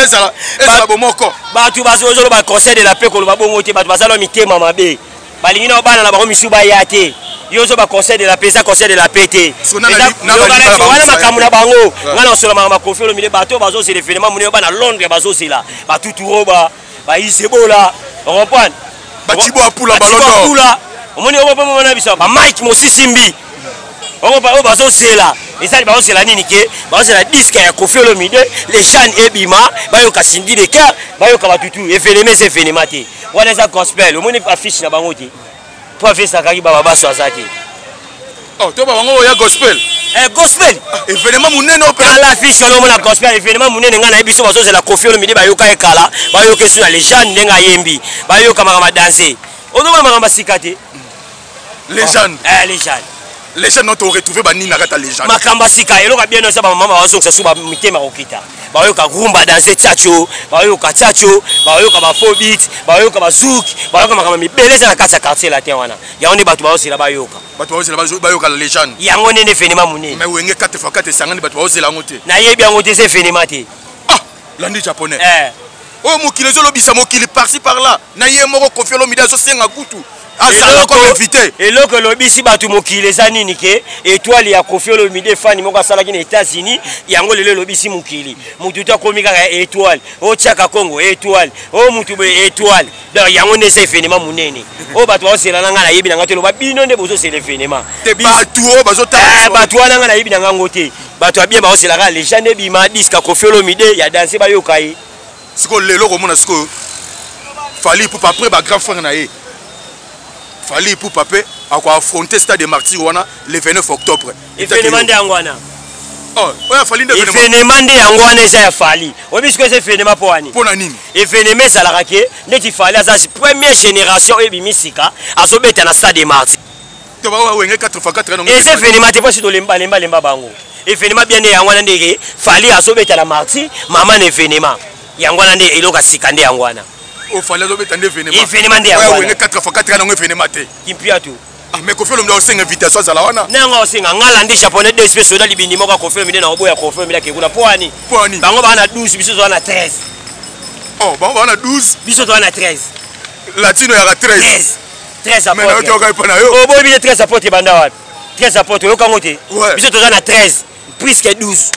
A: ezala ezala bomoko.
B: Bato bazoloba concert de la paix, koloba bongo te. Bato bazala mitema mabe, balingi na bana na bango misu baya te. Yo ozoba concert de la paix, eza concert de la paix te. Wana makambo na bango. Ngai na osola makambo ya Koffi Olomide. Bato oyo bazozela événement monene, bana Londres bazozela, batuturoba baisebola, ocomprendre?
A: Bacibo apula.
B: Balodor omoni oko mpo mona biso ba Mike Mosisimbi oko oyo bazozela ezali bazozela nini? Ke bazozela disque ya Koffi Olomide légende ebima, bayoka Cindy Le Cœur, bayoka batutu. Événement eza événement te, wana eza gospel. Omoni affiche na bango te po afesakaki baba baso aza te.
A: Oh, to bango oya gospel.
B: Eh, gospel.
A: Ah, événement munene
B: ope. Kala affiche wana omona gospel, événement munene. Ngai nayebi biso bazozela Koffi Olomide, bayoka ye kala, bayoka esu na légende ndenge ayembi, bayoka makambo danse. Ozomona makambo ya sika te.
A: Légende.
B: Eh, légende.
A: Légende no retrouver banini na kati ya légende?
B: Makambo ya sika, eloko ya bien eza bamama bazongisa su mitema kokita, bayoka rumba danse tchatcho, bayoka tchatcho, bayoka bafaux beat, bayoka bazouk, bayoka makambo mibele eza na kati ya Quartier Latin wana. Yango nde bato bazozela bayoka.
A: Bato bazozela bayoka la légende.
B: Yango nde nde événement monene.
A: Mais Wenge 4 x 4 esangani, bato bazozela yango te?
B: Nayebi yango te, eza événement te.
A: Ah, Landi Japonais.
B: Eh.
A: Oyo mokili ezolobisa mokili par-ci par-là na ye moko Koffi Olomide azosenga kutu azala comme invité.
B: Eloko elobisi bato mokili eza nini? Ke étoile ya Koffi Olomide, fani moko asalaki na États-Unis, yango lelo elobisi mokili. Motu to akomi kaka étoile, otiaka Congo étoile, o mutu boye étoile. Donc yango nde eza événement monene oyo bato bazozela. Na ngai nayebi na ngai te, loba bino nde bozozela événement.
A: Bato oyo bazotala.
B: Bato wana ngai nayebi na ngango te. Bato ya bien bazozela kaka légende ebima, disque ya Koffi Olomide ya danse, bayoka ye.
A: Sikoyo lelo komona sikoyo Fally Ipupa après bagrand frère na ye, Fally Ipupa mpe akoaffronter stade de Martyr wana le 29 octobre.
B: Événement nde yango wana.
A: Oyo Fally nde.
B: Événement nde yango wana eza ya Fally. Oyebi sikoyo eza événement mpo wani?
A: Mpo na nini?
B: Événement ezalaka ke ndeti Fally aza première génération oyo ebimi sika, azobeta na stade de Martyr.
A: To Wenge 4 x 4.
B: Eza événement te, mposi tolemba lemba lemba bango. Événement bien nde yango wana, ndenge Fally azobeta na Martyr, mama na événement yango wana nde eloko ya sika nde yango wana.
A: O Fally azobeta nde événement.
B: Événement nde yango wana.
A: Wenge 4 x 4 yango événement te?
B: Kimpiatu.
A: Ah, mais Koffi Olomide aosenga invitation azala wana.
B: Na yango aosenga nga Landi Japonais dsp soda libindi moko ya Koffi Olomide na oboya Koffi Olomide ake kuna mpo wani?
A: Mpo wani?
B: Bango baa na 12, biso toza na 13.
A: Oh, bango baa na 12.
B: Biso toza na 13.
A: Latino yaka 13.
B: 13.
A: Mais nayoki okai mpo na yo.
B: Oboyi biso 13 apôtre ebanda wapi? 13 apôtre oyokango te? Biso toza na 13 plus que 12.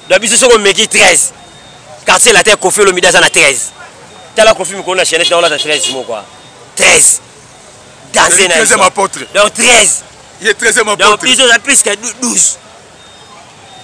B: Donc biso soki omeki 13, Quartier Latin, Koffi Olomide aza na 13. Tala Koffi mikolo na chaîne naolata 13 moko 13
A: danse na 13e apôtre.
B: Donc 13.
A: Ye 13e
B: donc
A: apôtre.
B: Biso toza plus que 12.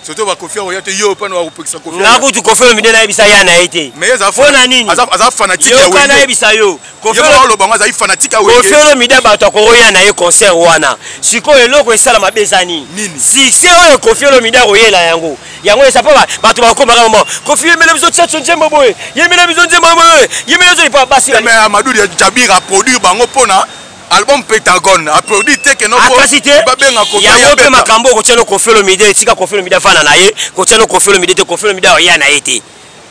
A: Surtout bakofi akoya te, yo mpana wakopekisa Kofi?
B: Nga kutu Koffi Olomide nayebisa ya na ye te.
A: Mais ye
B: mpo na nini?
A: Aza fanatique ya
B: Yoka.
A: Wenge.
B: Nayebisa yo.
A: Ye moko aloba ngo azali fanatique ya Wenge.
B: Koffi Olomide bato akokoya na ye concert wana. Sikoyo eloko esala mabe eza nini?
A: Nini?
B: Succès oyo Koffi Olomide akoyela yango, yango eza mpo bato bakomaka mamo Koffi yembela biso tiatso nzembo boye, yembela biso nzembo boye, yembela biso lipa basi.
A: Mais Amadou Jabir aproduire bango mpona album Pentagone, aproduit te ke
B: akasi te.
A: Babenga Koffi.
B: Yango mpe makambo oyo kotia no Koffi Olomide, etika Koffi Olomide afanda na ye. Kotia no Koffi Olomide te, Koffi Olomide aoya na ye te.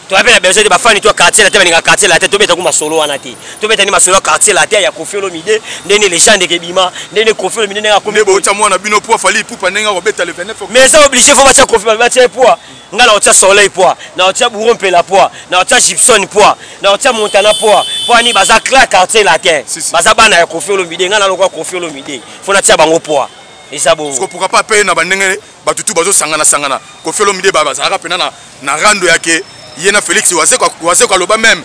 B: Toya mpe na besoin te. Bafani to Quartier Latin balingaka Quartier Latin, tobeta ku masolo wana te. Tobeta nde masolo ya Quartier Latin ya Koffi Olomide, ndenge légende ekebima, ndenge Koffi Olomide ndenge akomi.
A: Nde botia mwana bino po Fally Ipupa ndenge akobeta le 29.
B: Mais eza obligé, faut batia Koffi, batia ye poids. Ngai na kotia Soleil poids, na kotia Bouro Mpela poids, na kotia Gibson poids, na kotia Montana poids. Po ani baza cla Quartier Latin?
A: Si, si.
B: Baza bana ya Koffi Olomide. Ngai nalokola Koffi Olomide, faut natia bango poids, eza bongo.
A: Pourquoi pas mpe na bandenge bato tu bazosangana sangana Koffi Olomide bazalaka mpena na rando yake ye na Félix Wazeko. Wazeko aloba même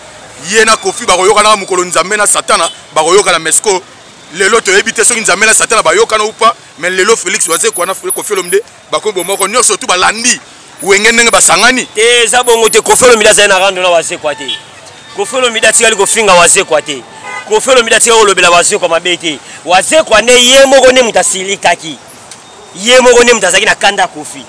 A: ye na Koffi bakoyokanaka mokolo Nzambe na Satana bakoyokana. Mais siko lelo toyebi te soki Nzambe na Satana bayokana ou pas. Mais lelo Félix Wazeko na Koffi Olomide bakomi bomoko, nyonso tu balandi Wenge ndenge basangani.
B: Te, eza bongo te. Koffi Olomide azali na rando na Wazekwa te. Koffi Olomide atikali kofinga Wazekwa te. Koffi Olomide atika kolobela Wazekwa mabe te. Wazekwa nde ye moko nde moto asilikaki, ye moko nde moto azalaki na kanda ya Koffi.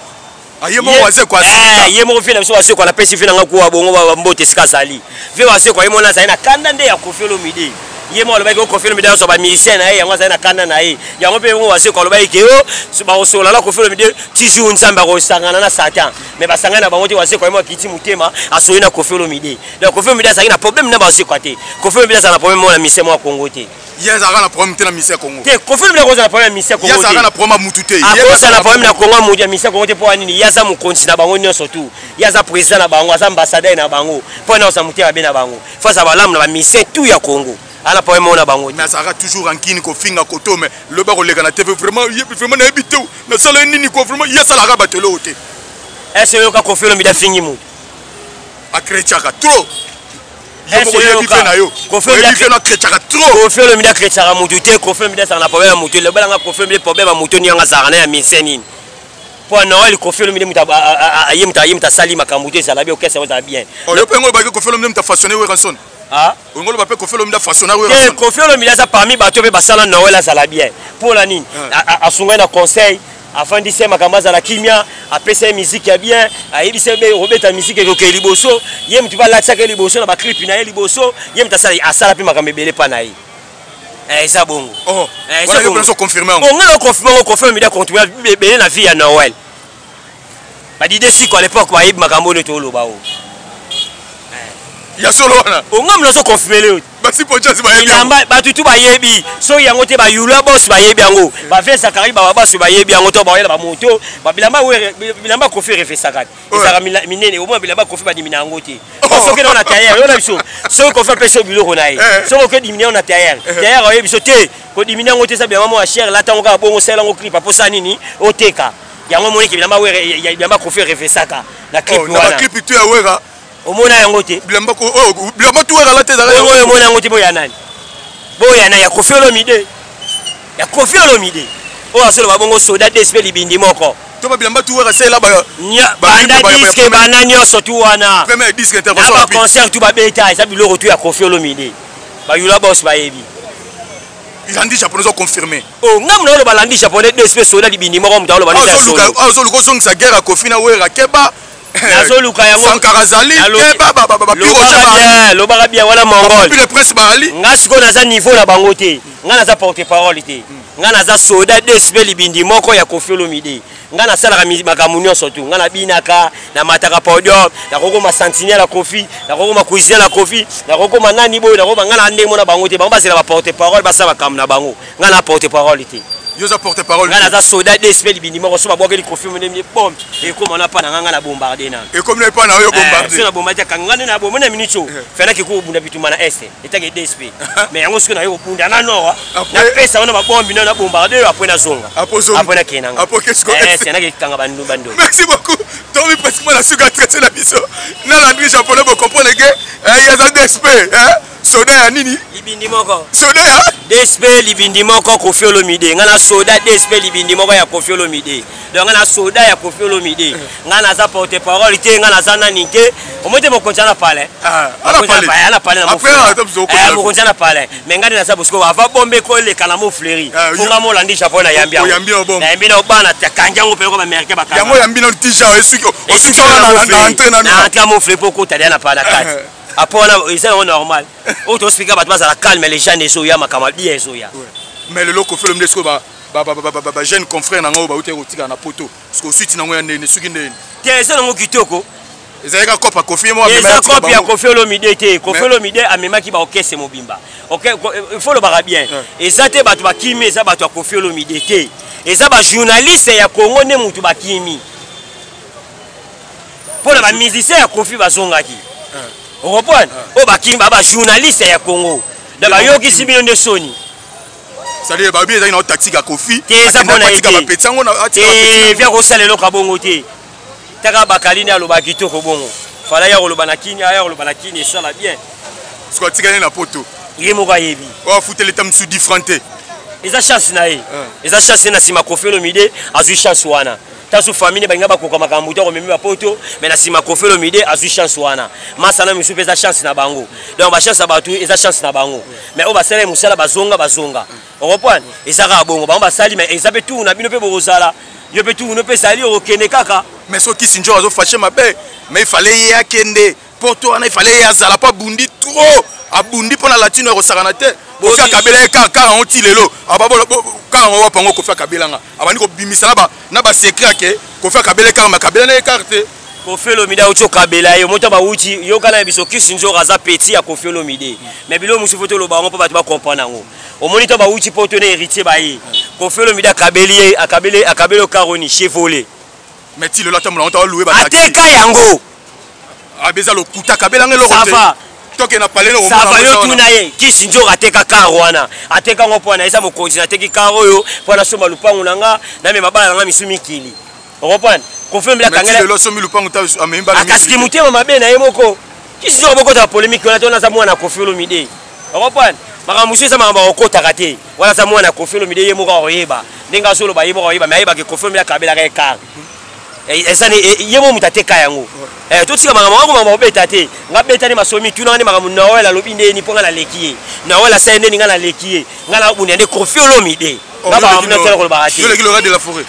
A: Ah, ye moko Wazekwa
B: asilika. Eh, ye moko vie na biso Wazekwa, napesi vie na nga kuwa bongo bambote esika azali. Vie Wazekwa ye moko azali na kanda nde ya Koffi Olomide. Ye moko alobaki o Koffi Olomide azwa bamusicien na ye, yango azali na kanda na ye. Yango mpe bongo Wazekwa alobaki ke o bakosolola na Koffi Olomide toujours Nzambe akosangana na Satan, mais basangani na bango te. Wazekwa ye moko akiti motema, asoli na Koffi Olomide. Donc Koffi Olomide azalaki na problème na Wazekwa te. Koffi Olomide azala na problème moko na musicien moko ya Congo te.
A: Ye azalaka na problème te na musicien ya Congo.
B: Te, Koffi Olomide akozala na problème ya musicien ya Congo
A: Ye
B: te.
A: azalaka na problème ya mutu te.
B: Akozala na problème na Congo ya mutu ya musicien ya Congo te. Mpo ya nini? Ye aza mokonzi na bango nyonso tu, ye aza président na bango, aza ambassadeur na bango. Mpo na kozala motema mabe na bango, fo aza malamu na bamusicien tout ya Congo, ana problème moko na bango te.
A: Mais azalaka toujours rancune, kofinga koto, mais loba koleka na TV, vraiment ye, vraiment nayebi te nasala ye nini quoi. Vraiment ye asalaka bato eloko te.
B: Ese oyoka Koffi Olomide afingi mutu?
A: Akretiaka trop. Yo moko oyebi mpe na yo, oyebi mpe na akretiaka trop.
B: Koffi Olomide akretiaka mutu te. Koffi Olomide azalaka na problème ya mutu? Elobelanga Koffi Olomide problème ya mutu nini yango azalaka na ya musicien nini? Mpo ya Noël, Koffi Olomide mutu ye mutu asali makambo te, ezala bien, okesa yango ezala bien.
A: Oh, yo mpe ngo olobaki Koffi Olomide mutu afaçonne Werrason.
B: Ah?
A: Olingo oloba mpe Koffi Olomide afaçonna Werrason?
B: Te, Koffi Olomide aza parmi bato mpe basala Noël azala bien. Mpo na nini? Asungai na conseil, afandisi ye makambo azala kimia, apesa ye miziki ya bien, ayebisa ye obeta miziki ekokee liboso. Ye mutu mpe alatisaka ye liboso na baclip na ye liboso. Ye mutu asala, asala mpe makambo ebele mpa na ye. Eza bongo.
A: Oh,
B: eza
A: wana yo
B: bongo.
A: mpe ozo confirme yango?
B: Bon, nga na confirme yango. Koffi Olomide acontribue ebele na vie ya Noël. Badide siko à l'époque bayebi makambo oyo toloba o.
A: Ya solo wana?
B: Onga mna ozo confirme yo.
A: Basi pochasi bayebi yango.
B: Bilamba bato tu bayebi soki yango te, bayula bos bayebi yango, bave Zakari bababaso bayebi yango to baoyela bamoto babilamba. Bilamba Koffi refesaka te, ezalaka minene. Omona bilamba Koffi badimina yango te. Soki nao na tailleur yo na biso, soki Koffi apesi yo biloko na ye, soki oke dimina yango na tailleur, tailleur ayebi biso te kodimina yango te. Eza bilamba moko ya cher, lata yango kaka bongo, osala yango clip aposa nini, oteka yango. Omoniki bilamba were, bilamba Koffi refesaka na clip
A: Oh, na
B: wana.
A: Baclip tu ya Wera.
B: Omona yango te?
A: Bilamba oyo, bilamba tu Wera alata ezalaka.
B: Oyo omona yango te? Boya nani? Boya na ya Koffi Olomide, ya Koffi Olomide oyo azoloba bongo, soda dsp libindi moko.
A: To babilamba tu Wera asalela
B: Banda disque, banda nyonso tu wana.
A: Premier disque,
B: Na
A: intervention rapide.
B: Baconcert tu babeta, eza biloko tu ya Koffi Olomide. Bayula bos bayebi.
A: Landry Japonais ozo confirme?
B: O nga mona oloba Landry Japonais dsp soda libindi moko, moto aloba nde eza solo.
A: Azoluka ozongisa guerre ya Koffi na Wera, keba.
B: Nazoluka yango.
A: Sankara azali, keba.
B: Lobaka bien, lobaka bien wana mongol.
A: Le prince baali.
B: Nga sikoyo naza niveau na bango te, nga naza porte parole te. Nga naza soda dsp libindi moko ya Koffi Olomide. Nga nasalaka makambo nyonso tu. Nga nabinaka, namataka podium, nakokoma sentinelle ya Koffi, nakokoma cuisinier na Koffi, nakokoma nani boye, nakokoma. Nga na ndenge mona bango te. Bango bazela baporte parole basala makambo na bango. Nga na porte parole te.
A: Yo oza porte parole?
B: Nga naza soda dsp libindi moko. So babwakeli Koffi monene bombe, ekoma na pa na nga, nga na bombarde nano.
A: Ekomi na epa na yo, bombarde.
B: So na bombarde, akanga nga nde na bomona minute oyo. Fenaki kobunda bitumba na este etaki dsp, mais yango soki naye kobunda na nord, napesa wana babombi nano, na bombarde oyo, après nazonga.
A: Après ozongi.
B: Après nakende nanga.
A: Après okei sikoyo
B: Est, nakekanga bandu bando.
A: Merci beaucoup. Tomi pratiquement na suka traité na biso na Landry Japonais. Bocomprendre ke ye aza dsp, soda ya nini?
B: Libindi moko.
A: Soda ya
B: dsp libindi moko Koffi Olomide. Nga na soda dsp libindi moko ya Koffi Olomide. Donc nga na soda ya Koffi Olomide, nga naza porte parole te, nga naza nani te. Omoi te, mokonzi ana palais.
A: Ah, ana palais.
B: Ana palais na
A: Après, ata biso okota.
B: Mokonzi ana palais, mais nga nde naza bosiko ava bombe koleka na Mont-Fleury.
A: Ah,
B: Mpo nga molandi Japon, nayambi yango.
A: Oyambi yango bombe.
B: Nayambi na bana, kangi yango mpe ko baaméricain bakanga.
A: Yango yambi nano tija esuki, osuki wana na entrée nano.
B: Na entrée ya Mont-Fleury mpo okota deya na pala kati. Apo wana eza yango normal. Oyo tospika, bato bazala calme, les gens ezoya, makambo ya bien ezoya.
A: Mais lelo Koffi Olomide sikoyo, bajeune confrère nango oyo bauti kotikala na poto, sikoyo suite nango ya ndeni, soki ndeni?
B: Te, eza nango kitoko.
A: Ezalaki kaka cope ya Koffi mo?
B: Eza cope ya Koffi Olomide te. Koffi Olomide amemaki baorchestre mobimba. Ok, il faut lobaka bien. Eza te bato bakimi, eza bato ya Koffi Olomide te, eza bajournaliste ya Congo nde mutu bakimi. Mpo na bamusicien ya Koffi bazongaki, okomprendre? Oyo bakimi ba bajournaliste ya Congo, donc bayokisi bino nde soni.
A: C'est-à-dire babi ezalaki na tactique ya Koffi?
B: Te, eza mpo na ye
A: atika
B: te.
A: bapeti yango atika
B: te
A: bapeti.
B: Via kosala eloko ya bongo te. Taka bakali nde alobaka kitoko bongo, fala ya koloba na kini, aya koloba na kini esala bien.
A: Sikoyo atikali na poto.
B: Ye moko ayebi.
A: Oyo afuteli ta mosusu 10 franc te.
B: Eza chance na ye, eza chance ye. Na nsima Koffi Olomide azwi chance wana. Taso famille balinga bakoka makambo te akomemi bapoto, mais na nsima Koffi Olomide azwi chance wana. Masana misu mpe eza chance na bango. Donc bachance ya bato eza chance na bango, mais oyo basala mosala bazonga bazonga, okomprendre, eza kaka bongo. Bango basali, mais eza mpe tour na bino mpe bokozala, yo mpe tour no mpe ezali, okokende kaka.
A: Mais soki Sinjor azofâcher mabe, mais il fallait ye akende poto wana, il fallait ye azala mpo abundi trop, abundi mpo na latino ya kosakana te. Kofi akabela ye kaka kaka yango ti lelo kaka yango wapi yango. Kofi akabelanga, abandi kobimisa na basecret ake Kofi akabela ye kaka, ma akabela na ye kaka te.
B: Koffi Olomide auti okabela ye moto bawuti yokana na biso. Kisi Nzora aza petit ya Koffi Olomide, mais biloko mosusu fo toloba yango mpo bato bacomprendre yango. Omoni to bawuti poto na héritier baye, Koffi Olomide akabeli ye, akabeli, akabeli okaroni Chevrolet.
A: Mais ti lelo atambola ngo, alouer.
B: Ateka yango.
A: Abeza lokuta, akabelanga eloko te. Toke na palais.
B: Ça va, yo tuna ye. Kisi Nzora ateka car wana, ateka yango mpo wana eza mokonzi. Nateki car oyo mpo nasomba lupangu na nga, namema bana na nga misu mikili, okomprendre. Koffi Olomide akangela
A: lelo asombi lupangu ta amemi bana.
B: Akasiki motema mabe na ye moko. Kisi Nzora bokota polémique wana te, wana aza mwana Koffi Olomide, okomprendre. Makambo mosusu eza makambo akokotaka te. Wana aza mwana Koffi Olomide, ye moko akoyeba ndenge azoloba, ye moko akoyeba. Mais ayebaka Koffi Olomide akabelaka ye car, eza ye mo moto ateka yango. Totika makambo wango, makambo akobeta te. Nga betani masomi, tunanga nde makambo Noel alobi ndeni mpo nga naleki ye. Noel asali ndeni, nga naleki ye, nga nabunda nde Koffi Olomide. Nga makambo natala kolobaka te.
A: Yo leki le roi de la forêt.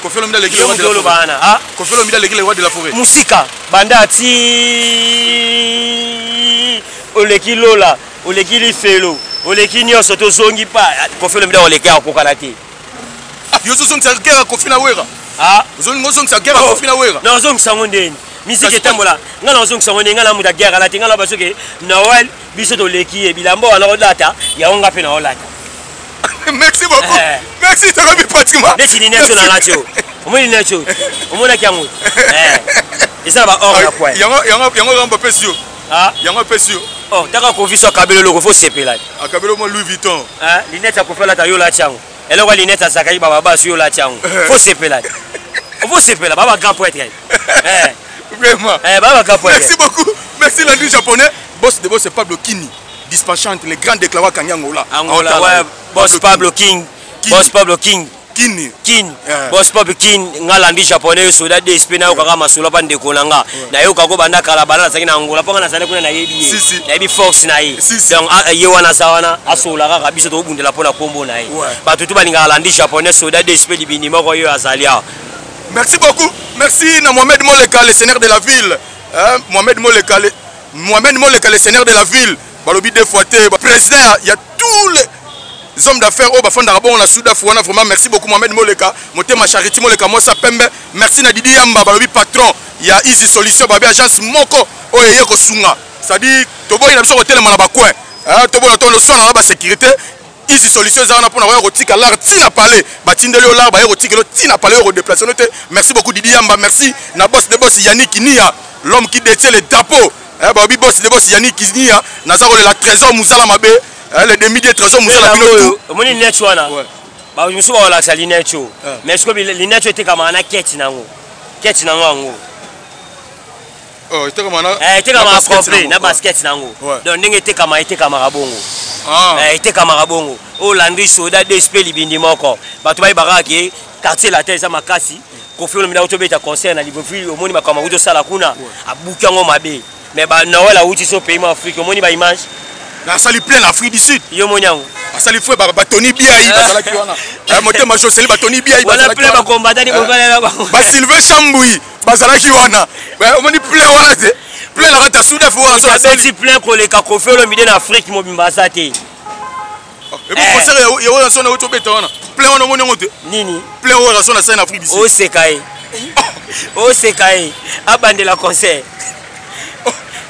A: Koffi Olomide aleki le roi de la
B: forêt wana.
A: Koffi Olomide aleki le roi de la forêt.
B: Musika banda ti oleki lola, oleki lifelo, oleki nyonso, tozongi pa Koffi Olomide oleki, akokana te.
A: Yo ozozongisa guerre ya Koffi na Wera? Ozolinga ozongisa guerre ya Koffi na Wera?
B: Na ozongisa yango ndeni? Misiki etambola, ngai na ozongisa yango ndeni? Ngai na moto ya guerre ala te. Ngai na basoki Noel, biso toleki ye. Bilamba wana olata yango, nga mpe na olata.
A: Merci beaucoup. Merci, tokomi pratiquement.
B: Neti nini na lati oyo, omoni neti oyo, omonaki yango, eza na baor na
A: poing. Yango yango yango bapesi yo, yango apesi yo.
B: Oh, taka Koffi so akabeli eloko, fo sepela.
A: Akabeli mwa Louis Vuitton.
B: Lunette ya Koffi olata, yo olati yango. Eloko ya lunette azakaki bababasi, yo olati yango, fo sepela, fo sepela. Baba grand prêtre.
A: Vraiment.
B: Baba grand prêtre.
A: Merci beaucoup, merci Landry Japonais, boss de boss. Pablo Kini dispatchante, les grands déclarants kangi Angola.
B: Angola, ouais, boss Pablo King, boss Pablo King.
A: Kini.
B: Kin, boss Pablo Kin. Nga landi japonais soda DSP, nayokaka masolo mpa ndeko na nga, nayokaka banda kala, banda nazalaki na Angola, mpo nga nazali kuna, nayebi ye, nayebi force na ye. Donc ye wana aza wana, asola kaka, biso tokobundela mpo na nkombo na ye. Bato tu balingaka landi japonais soda DSP, libindi moko oyo azali awa.
A: Merci beaucoup, merci na Mohamed Moleka, le seigneur de la ville, hein, Mohamed Moleka, le, Mohamed Moleka, le seigneur de la ville. Balobi deux fois te, président ya tous les hommes d'affaires oyo bafandaka bongo na Sudaf wana. Vraiment merci beaucoup, Mohamed Moleka, motema Charity Moleka, mwasa pembe. Merci na Didi Yamba, balobi patron ya Easy Solution, babi agence moko oyo eye kosunga, c'est-à-dire toboyi na biso kotelema na bacoin, toboyi toloswana na basécurité. Easy Solution eza wana mpona koya kotika lar ntina palais. Batindeli yo lar, baye kotikela yo ntina palais, oyo kodéplacer no te. Merci beaucoup, Didi Yamba. Merci na boss de boss Yannick Nia, l'homme qui détient le drapeau. Balobi boss de boss Yannick Nia. Naza kolela Trésor Muzala mabe, le demi de Trésor Muzala, bino tout.
B: Omoni lunette wana, mosusu bakolakisa lunette oyo, mais sikoyo lunette oyo etekamaka na kete nango, kete nango yango. Etekamaka complet na basket nango. Donc ndenge etekama, etekamaka bongo, etekamaka bongo. Oyo Landry soda DSP, libindi moko. Bato bayebaka ke Quartier Latin eza makasi. Koffi Olomide auti obeta concert na Libreville, omoni makambo akuti osala kuna, abuki yango mabe. Mais ba Noel awuti so pays mo Afrique, omoni baimage.
A: Asali plein na Afrique du Sud.
B: Yo moni yango.
A: Asali fwe, batoni biai bazalaki wana, motema Joseli, batoni biai.
B: Wana plein, bakombatani bovalela bango.
A: Basylvain Chambui bazalaki wana. Omoni plein wana te, plein na kati ya Sudaf wana.
B: Abeti plein koleka Koffi Olomide na Afrique mobimba aza te.
A: Concert ya oyo aso na oyo tobeta wana, plein wana, omoni yango te?
B: Nini?
A: Plein oyo aso na sali na Afrique du Sud.
B: Oseka ye, oseka ye, abandela concert,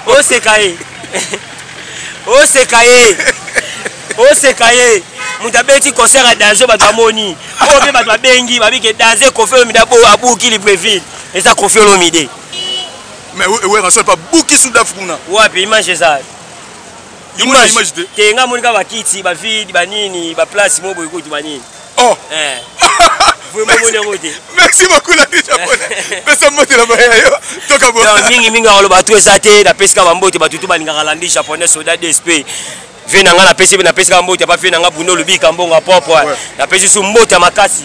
B: oseka ye, oseka ye, oseka ye. Moto abeti concert ya danger, bato bamoni oyo mpe bato babengi babike danger. Koffi Olomide abuki Libreville, eza Koffi Olomide.
A: Mais Werrason epa buki Sudaf kuna.
B: Wapi image eza?
A: Image te.
B: Te, nga moni kaka bakiti bavide, banini, baplace mo boye kutu banini.
A: Oh.
B: Vraiment, moni yango te.
A: Merci beaucoup, Landry Japonais. Pesa mbote na baya yo toka
B: bo. Mingi mingi akoloba to eza te. Napesi kaka bambote bato tu balingaka Landry Japonais soda DSP. Ve na nga napesi, napesi kaka mbote apa ve na nga Bruno Lubika, mbongo propre. Napesi su mbote ya makasi.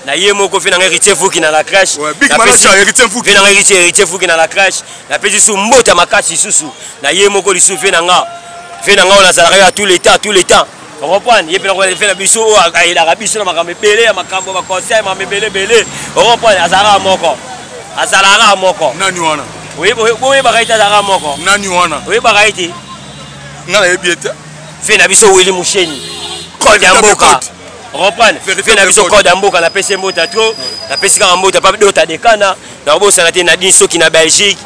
B: Na ye moko fe na ngai Héritier Fuki na la crèche.
A: Ouais, big manager Héritier Fuki.
B: Fe na ngai Héritier Fuki na la crèche. Napesi su mbote makasi lisusu na ye moko lisusu fe na nga. Fe na nga oyo nazalaka ya tout le temps, tout le temps. Okomprendre ye mpe nakola fe na biso oyo ayelaka biso na makambo ebele ya makambo ba conseil makambo ebele ebele. Okomprendre azalaka moko. Azalaka moko.
A: Nani wana?
B: Oyebaka ye te azalaka moko.
A: Nani wana?
B: Oyebaka ye te.
A: Nga nayebi ye te.
B: Fe na biso Willy Musheni. Code ya mboka. Reprendre. Fe na biso code ya mboka napesi ye mbota trop. Napesi kaka mbota pa dota dekana. Nakobosana te Nadine Soki na Belgique.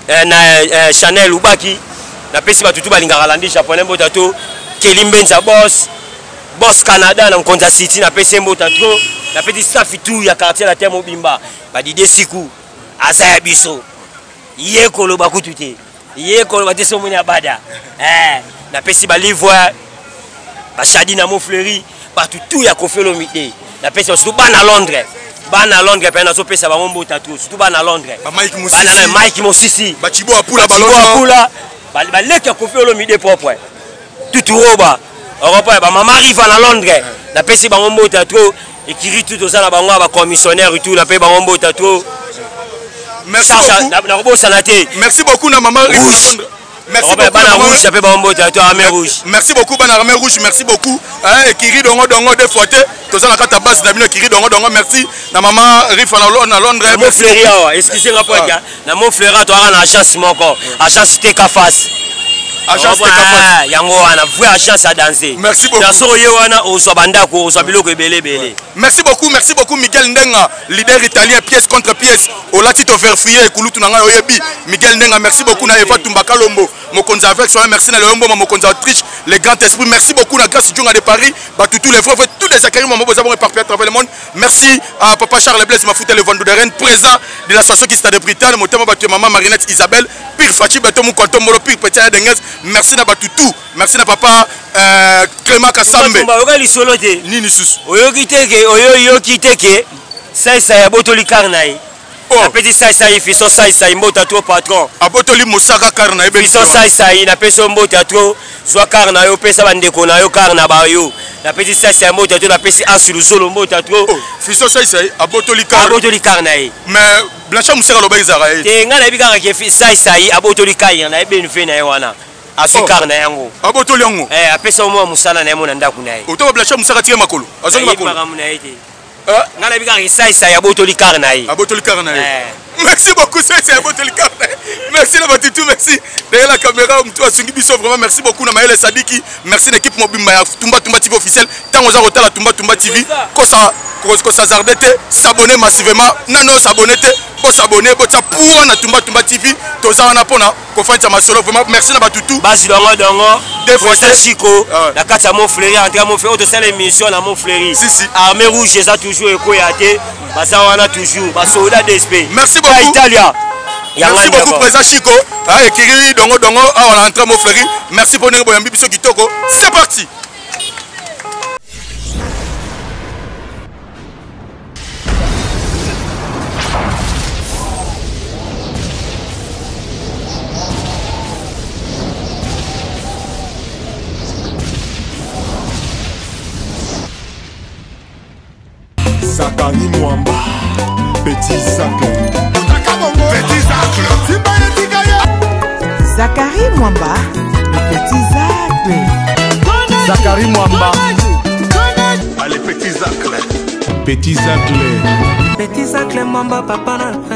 B: Na Chanel Ubaki. Napesi bato tu balingaka landi japonais mbota to. Kelly Mbenza boss. Boss Canada na Nkonza City napesi ye mbota trop. Napesi safi tout ya quartier la terre mobimba. Ba Didier Siku aza ya biso. Ye koloba kutu te. Ye koloba te somoni abada. Napesi ba livre ba Shadi na Montfleury bato tout ya Koffi Olomide. Napesi surtout bana Londres. Bana Londres pe nazopesa bango mbota tout, surtout bana Londres.
A: Ba Mike Mosisi.
B: Bana Mike Mosisi.
A: Ba Chibo Apula ba
B: Chibo
A: Londres.
B: Apula. Ba leki ya Koffi Olomide propre. Tutu roba. Europe ba mama Riva na Londres. Napesi bango mbota trop. Ekiri tout toza na bango ba commissionnaire tout na pe bango mbota trop.
A: Merci
B: Charge,
A: beaucoup.
B: na kobosana te.
A: Merci beaucoup na mama Riva na
B: Rouge.
A: Londres. Merci
B: Robert,
A: beaucoup,
B: bana
A: maman.
B: rouge, j'appelle Bambo, tu as armée rouge.
A: Merci beaucoup, bana armée rouge, merci beaucoup. Hein, Kiri Dongo Dongo, deux fois, toza na kata base na bino Kiri Dongo Dongo, merci. Na maman Rifa na Londres.
B: Na Montfleury, awa, excusez-moi pour
A: Ah.
B: dire, na Montfleury, tu as une agence moko, agence TK Face.
A: Agence
B: Robert,
A: TK Face.
B: ah, yango wana, vraie agence à danser.
A: Merci beaucoup.
B: Na soko ye wana, ozwa bandako, ozwa biloko ebele ebele.
A: Merci beaucoup, merci beaucoup Miguel Ndenga, leader italien pièce contre pièce. Olati to verfier kulutu na ngai oyebi. Miguel Ndenga, merci beaucoup na Eva Tumba Kalombo, mokonzi avec soi, merci na Léon Mboma, mokonzi Autriche, les grands esprits. Merci beaucoup na Grâce Djunga de Paris, ba tous les vrais, tous les Zakari Mambo boza bon éparpillé à travers le monde. Merci à papa Charles Blaise Mafuta le Vandouderène, présent de l'association qui de Bretagne, motema ba maman Marinette Isabelle, Pire Fachi Beto Mukonto Molo Pire Petit Denguez. Merci na batutu. Merci na papa Clément Kassambe.
B: Tumba, oyoka lisolo te.
A: Nini susu?
B: Oyoki te ke, oyoki te ke, sai sai abotoli kar na ye.
A: Oh.
B: Napesi sai sai, fiso sai sai, mbota trop patron.
A: Abotoli mosaka kar na ye,
B: Fiso
A: bengi
B: sai sai, napesi yo mbota trop. Zwa kar na yo, pesa bandeko na yo kar na ba yo. Napesi sai sai mbota trop, napesi Ansu Luzolo mbota trop.
A: Oh, fiso sai sai, abotoli kar.
B: Abotoli kar na ye.
A: Mais Blanchard Mosaka loba ezaka ye.
B: Te, nga nayebi kaka ke sai sai abotoli kar na ye, benu fe na ye wana. Azwi
A: Oh.
B: kar na yango.
A: Abotoli yango.
B: Apesa yo mwa mosala na ye mo na ndako na ye.
A: Otoba Blanchard Mosaka atie makolo. Azongi
B: Nayebi
A: makolo.
B: makambo na ye te.
A: Hein?
B: Nga nayebi kaka sai sai abotoli kar na ye.
A: Abotoli kar na ye. Merci beaucoup, sai sai abotoli kar na ye. Merci na batutu, merci. Derrière la caméra, mutu asungi biso vraiment merci beaucoup na Mayele Sadiki. Merci na équipe mobimba ya Tumba Tumba TV officiel. Tango za kotala Tumba Tumba TV, kosa kosa zarder te, s'abonner massivement. Nano s'abonner te, bo s'abonner, bo tia pour na Tumba Tumba TV. Toza wana pona kofandisa masolo vraiment merci na batutu.
B: Basi dongo dongo.
A: Des fois,
B: Président
A: c'est-
B: Chico,
A: Ah ouais.
B: na kati ya Montfleury, entrée ya Montfleury, oyo tosala émission na Montfleury.
A: Si, si.
B: Armée rouge eza toujours ekoya te, baza wana toujours, ba soldats d'S P.
A: Merci beaucoup.
B: Ya Italia. Ya
A: Merci
B: Nganda
A: beaucoup,
B: d'abord.
A: Président Chico. Ah, écrit dongo dongo, ah, on a entré Montfleury. Merci pour nous, Boyambi Biso Kitoko. C'est parti.
C: Zakari Mwamba, Petit Zacle.
F: Petit Zacle.
D: Zakari Mwamba, le Petit Zacle.
C: Zakari Mwamba.
F: Allez, Petit Zacle.
C: Petit Zacle.
E: Petit Zacle Mwamba, papa na prince.